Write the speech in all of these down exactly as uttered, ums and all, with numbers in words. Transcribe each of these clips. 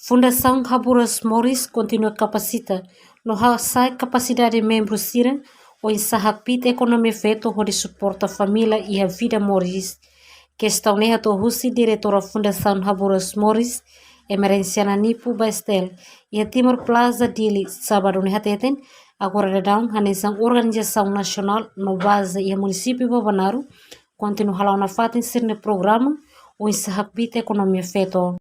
Fundasaun Haburas Moris kontinua kapasita no hasa'e kapasidade membru sira oinsá hakbiit ekonomia feto hodi suporta família iha vida moris. Kestaun ne'e hato'o husi diretora Fundasaun Haburas Moris, Emerenciana Nipo ba STL, iha Timor Plaza, Dili, sábadu ne'e hateten, agora daudaun hanesan organizasaun nasionál no baze iha munisípiu Bobonaro, kontinua hala'o nafatin sira-nia programa oinsá hakbiit ekonomia feto.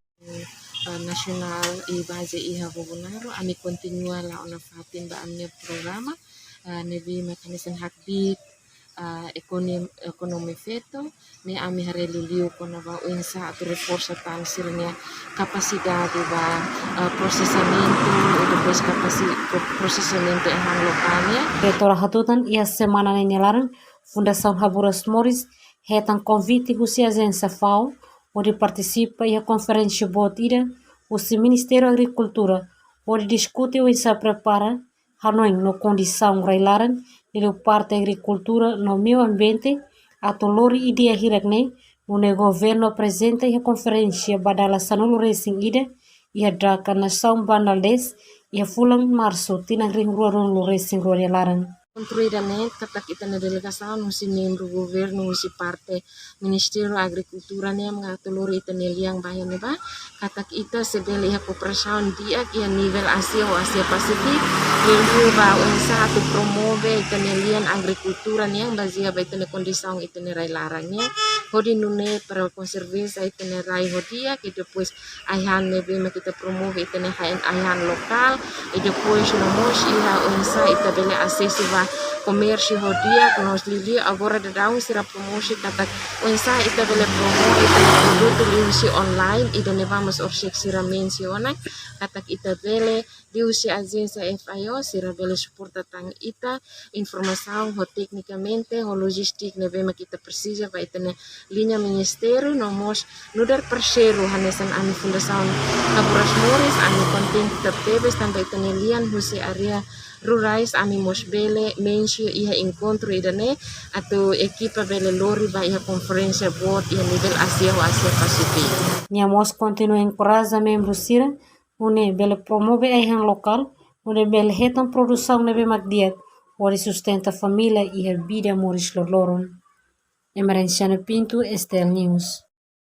Eh, nasionál i baze iha Bobonaro, ami kontinua la'o nafatin ba ami-nia programa, eh, ne'ebé mak hanesan hakbiit, eh, ekonom-, ekonomia feto, ne'e ami haree liuliu kona-ba oinsá atu reforsa tan sira-nia kapasidade ba, eh, prosesamentu, i depois kapasi-, pro-, prosesamentu iha lokál nian. Diretora hatutan iha semana ne'e nia laran, Fundasaun Haburas Moris hetan konvite husi ajénsia FAO, hodi partisipa iha konferénsia boot ida husi Ministériu Agrikultura, hodi diskute oinsá prepara hanoin no kondisaun rai-laran, liuliu parte agrikultura no meiu ambiente, atu lori ideia hirak-ne'e, nune'e governu aprezenta iha konferénsia ba dala sanulu-resin-ida, iha Dhaka, nasaun Bangladesh, iha fulan Marsu, tinan rihun rua ruanulu-resin-rua nia laran. Enkontru ida-ne'e katak ita-nia delegasaun husi membru governu husi parte Ministériu Agrikultura nian mak atu lori ita-nia lian ba iha ne'ebá, katak ita sei bele iha kooperasaun di'ak iha nivel Ázia ho Ázia Pasífiku, liuliu ba oinsá atu promove ita-nia lian agrikultura nian bazeia ba ita-nia kondisaun ita-nia rai-laran nian, hodi nune'e para konserva ita-nia rai ho di'ak, i depois ai-han ne'ebé mak ita promove ita-nia ai-, ai-han lokál, i depois no mós iha oinsá ita bele asesu ba komérsiu ho di'ak, no mós liuliu agora daudaun sira promove katak oinsá ita bele promove ita-nia produtu liuhusi online, ida-ne'ebé mós orsida sira mensiona katak ita bele liuhusi ajénsia FAO sira bele suporta tan ita informasaun ho teknikamente, ho lojístika ne'ebé mak ita presiza ba ita-nia liña ministériu, no mós nu'udar parseiru hanesan ami Fundasaun Haburas Moris, ami kontente tebes tanba ita-nia lian husi área rurais, ami mós bele mensiona iha enkontru ida-ne'e, atu ekipa bele lori ba iha konferénsia boot iha nivel Ázia ho Ázia Pasífiku. Nia mós kontinua enkoraja membru sira, nune'e bele promove ai-han lokál, nune'e bele hetan produsaun ne'ebé mak di'ak, hodi sustenta família iha vida moris loroloron. Emerenciana Pinto, STL News.